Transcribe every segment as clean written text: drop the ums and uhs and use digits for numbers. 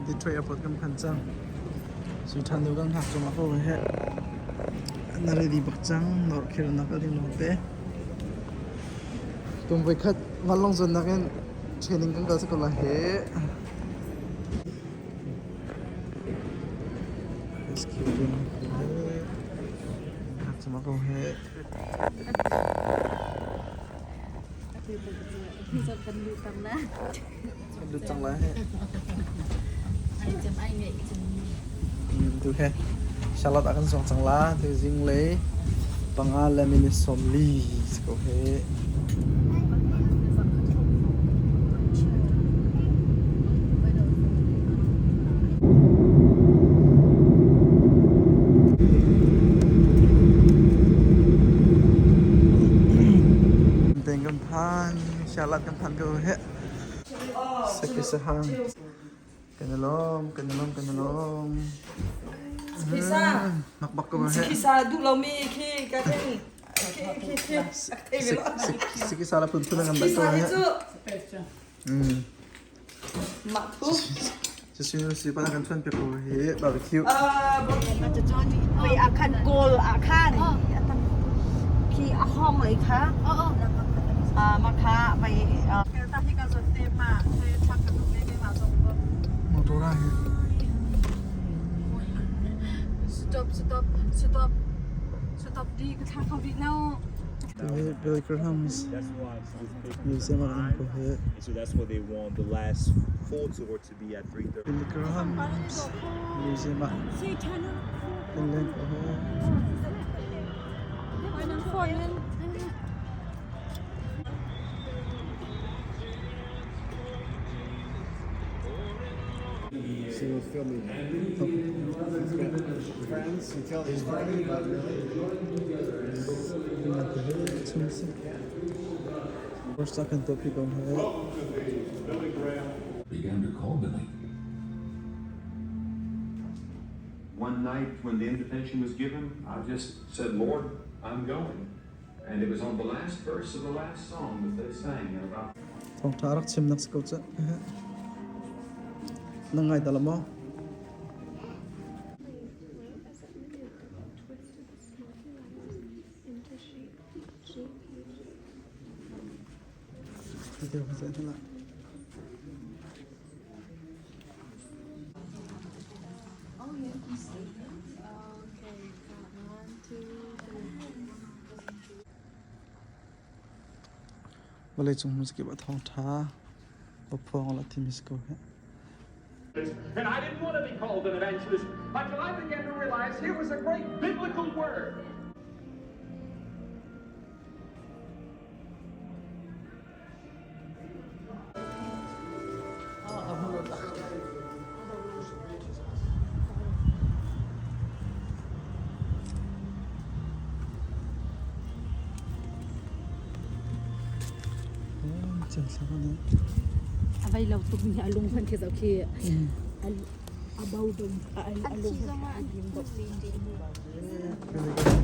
Detroit Airport kan phan cang. Sui ṭhan deuh kan hngak cuahmah ko he. Na ready bak cang. North Carolina kal ding lawng te. Kum voikhat vanlawng zuannak in training kan kal ko lai he. Rescue team hngak cuahmah ko he. Kan lut cang lai. Kan lut cang lai. Tu he Charlotte ah kan zuang cang la. Tu zinglei panga le minute 40 si ko he. Teng kan phan, Charlotte kan phan ko he. Saki sahang. Kan i lawm, kan i lawm, kan i lawm. Sikisa. Mak bak ko he. Sikisa duh lomi khi ka thing. Khi khi khi. Sikisa la phun phun ngan bak ko he. Mah thu. Cucu si pa kan chuan piak ko hi barbecue. Oi a khan goal a khan khi a hong lei kha ma kha vai ta hi ka zon te ma te thak ka tum me ma zong ko Motor a hi. Stop stop stop stop di ka thla kho rih no. Billy Graham's That's why it's this big museum ah an ko hi. And so that's what they want the last full tour to be at 3:30. Billy Graham's museum ah an leng ko hi. So film me. He's got friends. He tells his friends about First kan tuah pi ko hi. Began to call Billy. One night when the invitation was given, I just said, Lord, I'm going. And it was on the last verse of the last song that they sang. And about Thawngṭha rak chimnak si ko cu. Na ngai ta la maw? Vawleicung hmunkip ah thawngṭha pawphuang la timi si ko hih. And I didn't want to be called an evangelist until I began to realize here was a great biblical word. A vai lo tuk mi a lung hman khi zoh khi a bo dum a lung a dim dom.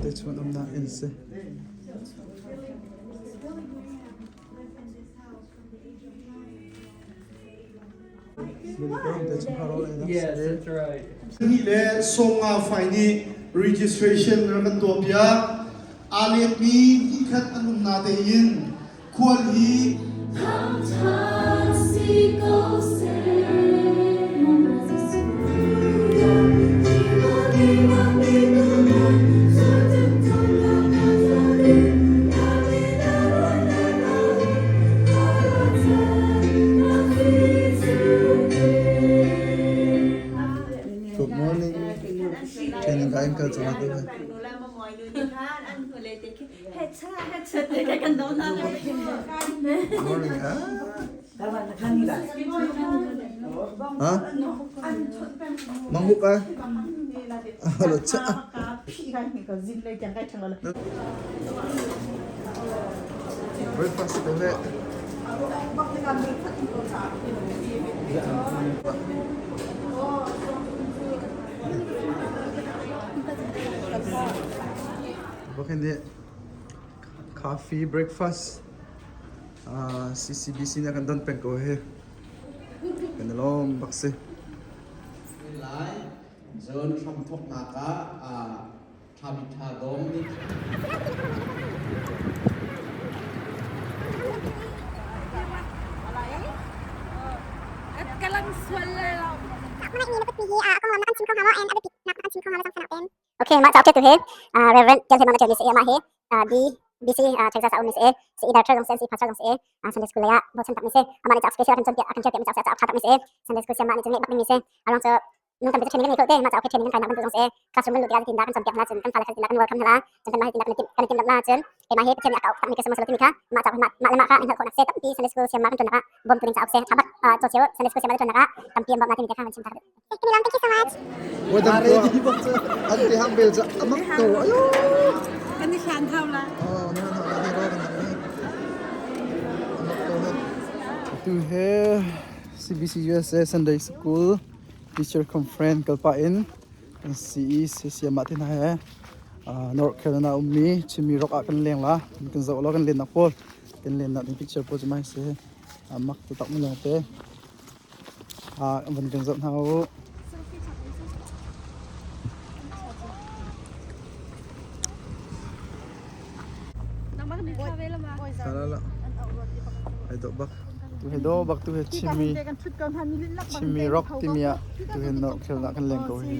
Te chun umnak inn si. Yes, that's right. Ni le 50 fai nih registration rak kan tuah piak. Aa letmi hnihkhat an um na tein khual hi Good morning. Training ka in kal cang tu. Morning ah. Ha? Manguk ah. Alo cha. Breakfast ko he. Bakhin nih coffee breakfast CCBC na kan don peng ko he. Kan i lawm bak si. lai. Cun hramthawknak ah Tabitha Dawng nih Okay, mah chau tu he Reverend Jan Hemang na se ma he B BC Texas a um se se director jong se si pastor jong se Sunday school ya bo chan tak mi se ama ni chak special kan chon akan chon mi chak sa tak mi se Sunday school se ma ni chon bak mi se along so nung kan training kan ko te ma chak training kan kai na kan jong se classroom kan lu tiga tin da kan chon piak na chon kan fala kan tin da kan welcome hala chon kan ma tin da kan tim kan tim la chon e ma he chen ka tak mi ke sama salo ti mi kha ma chak ma ma ma kha in ko na se tam pi Sunday school se ma kan chon na bom tu ning chak se thabak cho cheo Sunday school se ma chon na ka tam pi bom na ti mi kha kan chim ta. Thank you so much. Wadam ko an ti hang bel cha amak to ayo. Kan i hlan thau la. Oh, nan hau la hero kan ni. Amak to he. Tu he CBC USA Sunday School Teacher Conference kalpa in kan CE siama tin he North Carolina ummi Chimi Rock ah kan leng la kan zoh lo kan len nak pawl kan len nak ding picture pawl cu mai si amak tu tak mi lawng te van kan zoh hna u. La ai do bak tu he do bak tu he chimi chimi rock timi ah tu he no khel na kan leng ko hi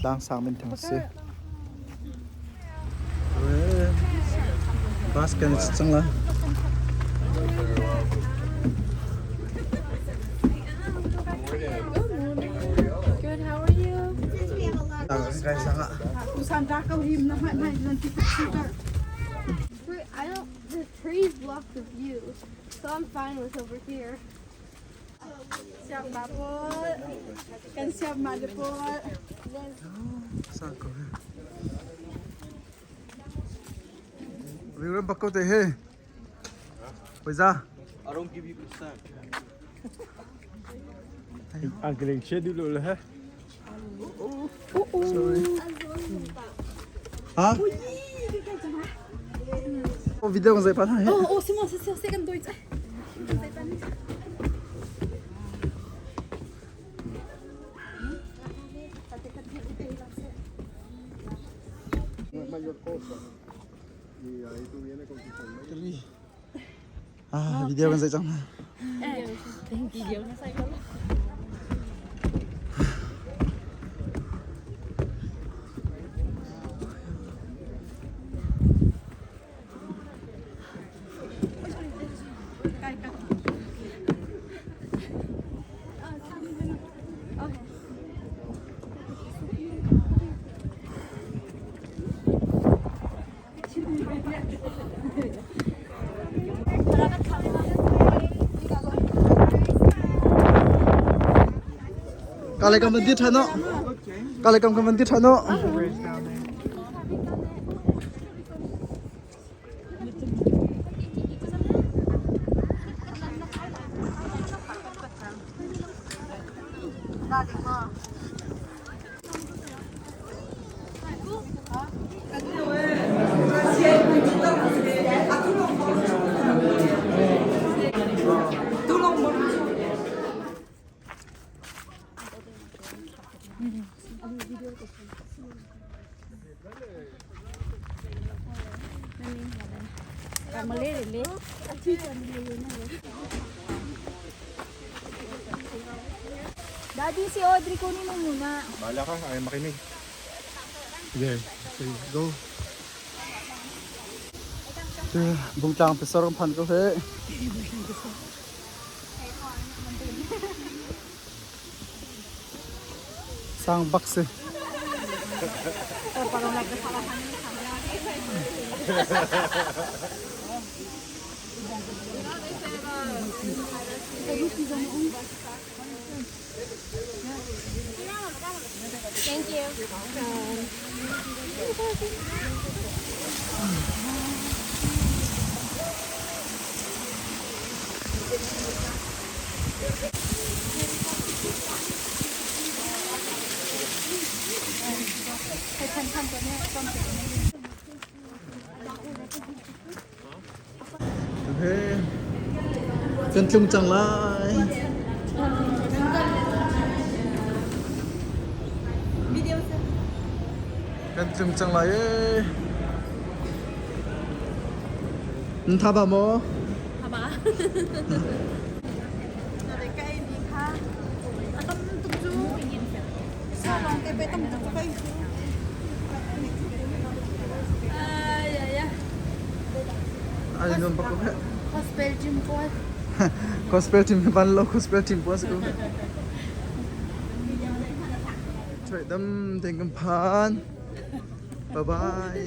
tlang sang min thang si bus kan chang la. Good, how are you? Kai sang ah. Wait, I don't, the trees block the view, so I'm fine with over here. Siap ma po. Kan siap ma de po. Sang ko he. View bak ko te he. Oi ra. I don't give you consent. Ang schedule le he. Sorry. Ha? Oh, video kan zai pa he. Oh, oh, Simon, se se kan doi cha. Mayor cosa. Y ahí tú vienes con tu familia. Ah, video kan zai chang. Video na sai ko. Kale kam ban ti than no. Kale kam kam ban ti than no. Daddy, si Audrey kunin mo muna. Bahala ka, ayaw makinig. Sige, sige, go. Bungtlang pasar kan phan ko he. Sang bak si. Thank you. Okay. Kan tlung cang lai. Tlung cang lai ee. Nan tha ba maw? Tha ba. Ai nuam bak ko he. Gospel team pawl. Gospel team ban lo gospel team pawl si ko. Choi dam ten kan phan. Bye bye.